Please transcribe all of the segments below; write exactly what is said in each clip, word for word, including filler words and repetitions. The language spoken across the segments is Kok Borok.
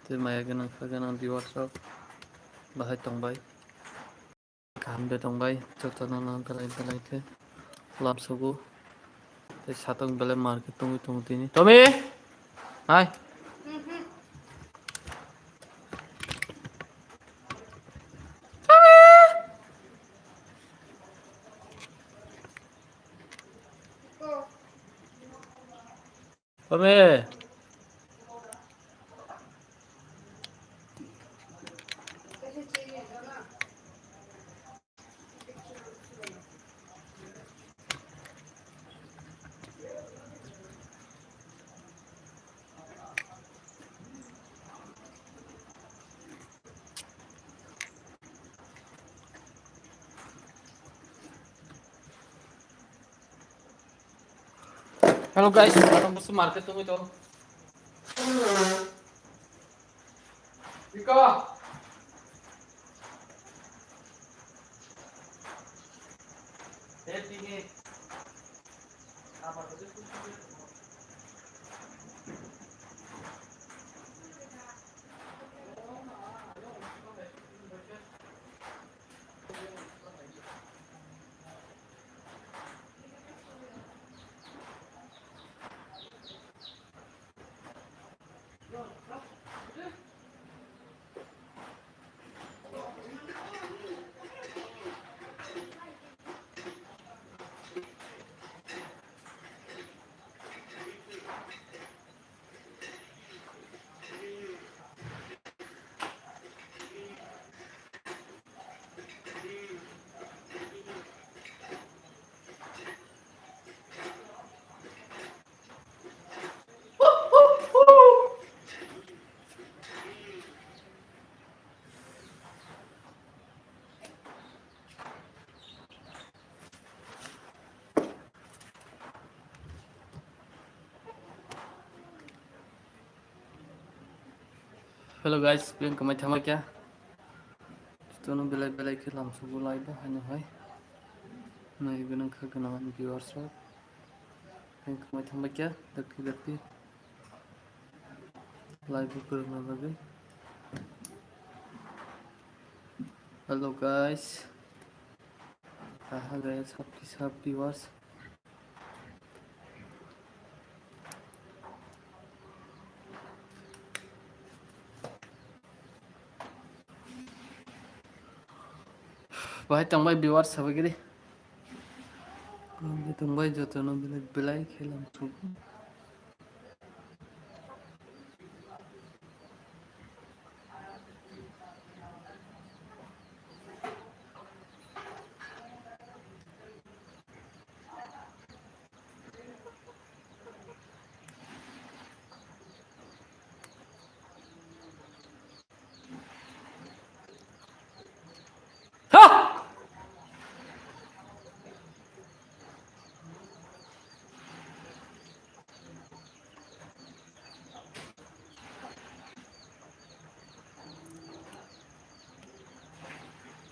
Tei maya gwnang kha gwnang viewers rok bahai tongbai. Kaham de tongbai, jotono no belai belai khe lamsogo. Tei satong belai mar khe tongwi tongo tini. Tomi! Hai! Tomi! Hello guys, atong busu market tungwi to. Iko. Eh, tini. Hello guys, beng kamai thama kya? Stono belai belai khe lamsogo live o haino hai. Nai gwnang kha gwnang ani viewers rok. Beng kamai thama kya? Dakti dakti. Live o kwrwngna bagwi. Hello guys. Aha guys, sabti sab viewers. Bahai tongbai viewers sabai giri. Tongbai jotono belai belai khe lamsogo.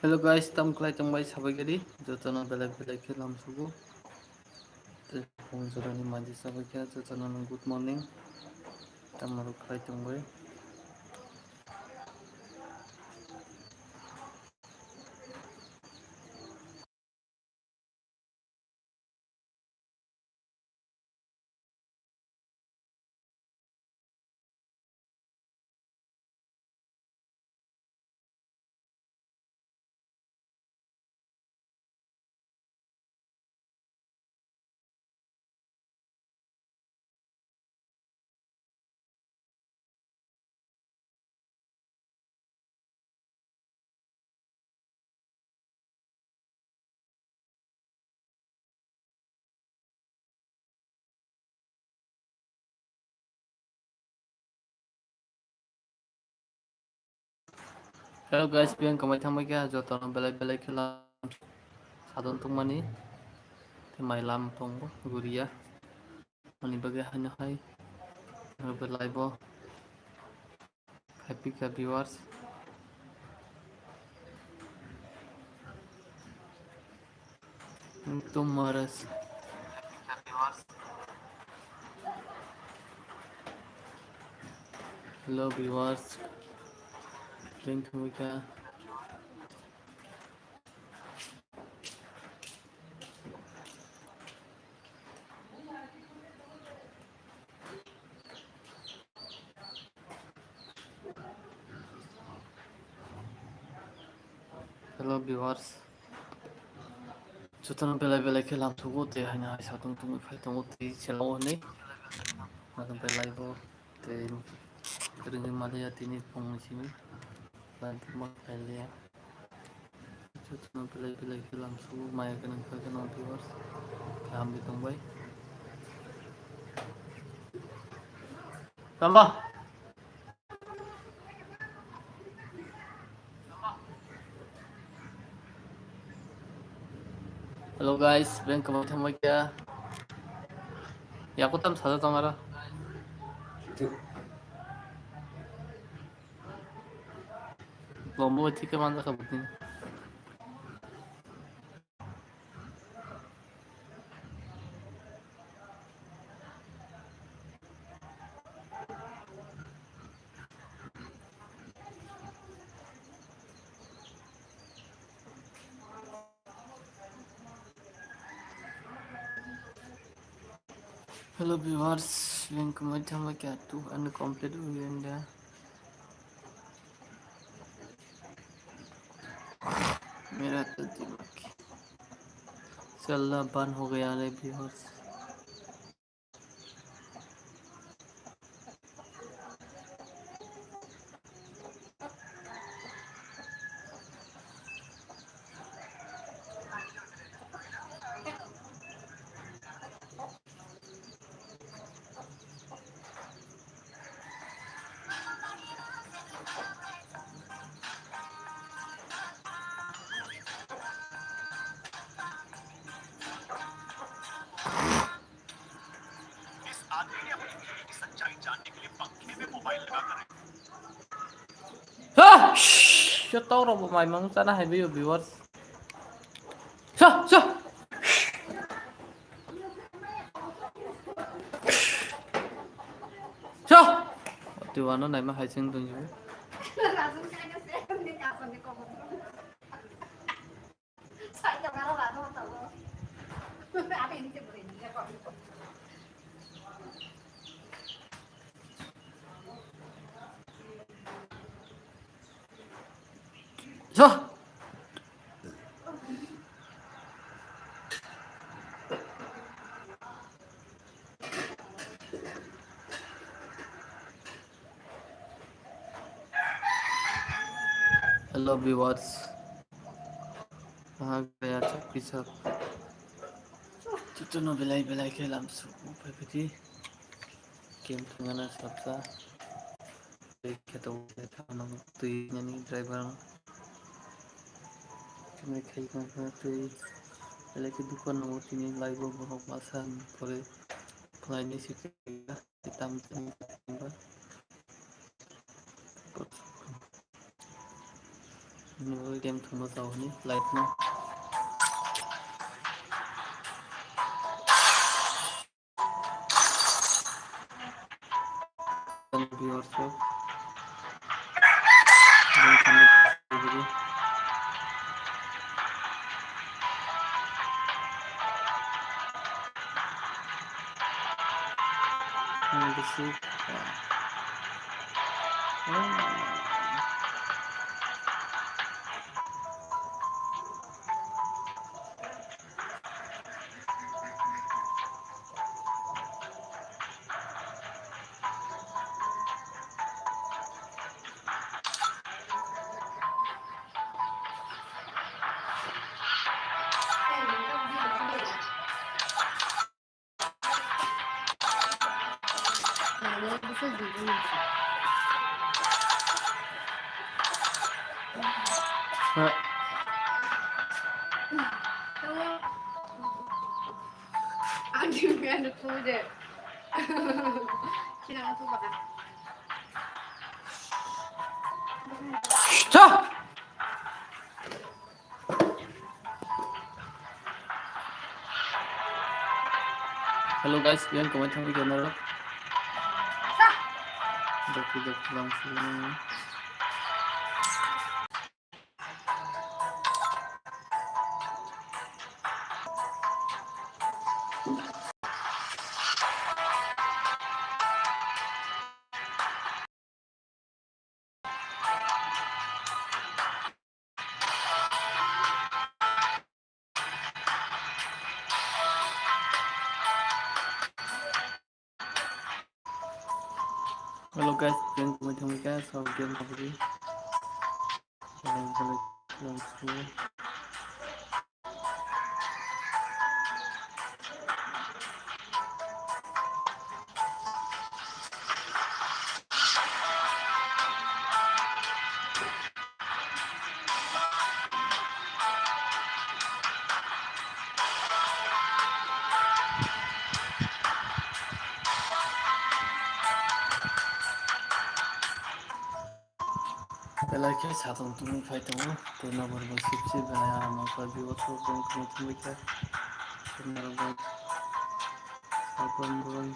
Hello guys, tam kwlai tongbai sabai gari, jotono belai belai khe lamsogo. Tei phone jorani manji sabai khe, jotono good morning. Tamo rok kwlai tongbai. Hello guys, biyang kamai thangbai khe jotono belai belai khe lam sadon tongmani. Tei mai lam tongo guriya. Ani bagwi haino hai belai bo. Happy ka viewers. Tumores. Hello viewers, thank you. Hello viewers, jotono belai belai khe lamsugo tei haino hai satung tungwi phai tongo tei chelao hwnwi. Natung belai bo tei ringwi maliya tini phungni simi. Lamtungma khailiya. Jotono belai belai khe lamsugo maya gwnang kha gwnang viewers. Kaham di tongbai. Tamba. Hello guys, beng kwbang thangbai kha. Yakutam saja tong aro. Lombo thike manjak kha butini. Hello viewers, beng kwbang thangbai kha two hundred complete hui anda. मेरा तो दिमाग चलना बंद हो गया रे viewers. Ha! Shh! Yo tau rok bo mai mang chana hai bio viewers. Sa, sa. Sa. Tiwano naima hai chwng tong. So. Hello viewers. Aha gaya chak pisak. Chuchuno belai belai khe lamsugo phai phai di. Game thangana sabsa. Tei kheto khe thangno twi nani driver no. Khe khai khe twi belai khe dukan no tini live o borok masa ni pore khlai ni si. Tam tam ba. Mobile game thwngma jao hwnwi live no. Viewers rok. Bisi. Ang di mukha na puje. Kina na tu baka. Cha! Hello guys, yang comment thangwi khe naro. Doki doki lam sini. Hello guys, again, kami thangwi kha, so again, kabri. Belai, belai, belai, belai. Belai khe satung tungwi phai tongo, tei nokbar bai sip sip belai aro mangsa viewers rok bong khe tungwi khe. Tei norok bai satung bong.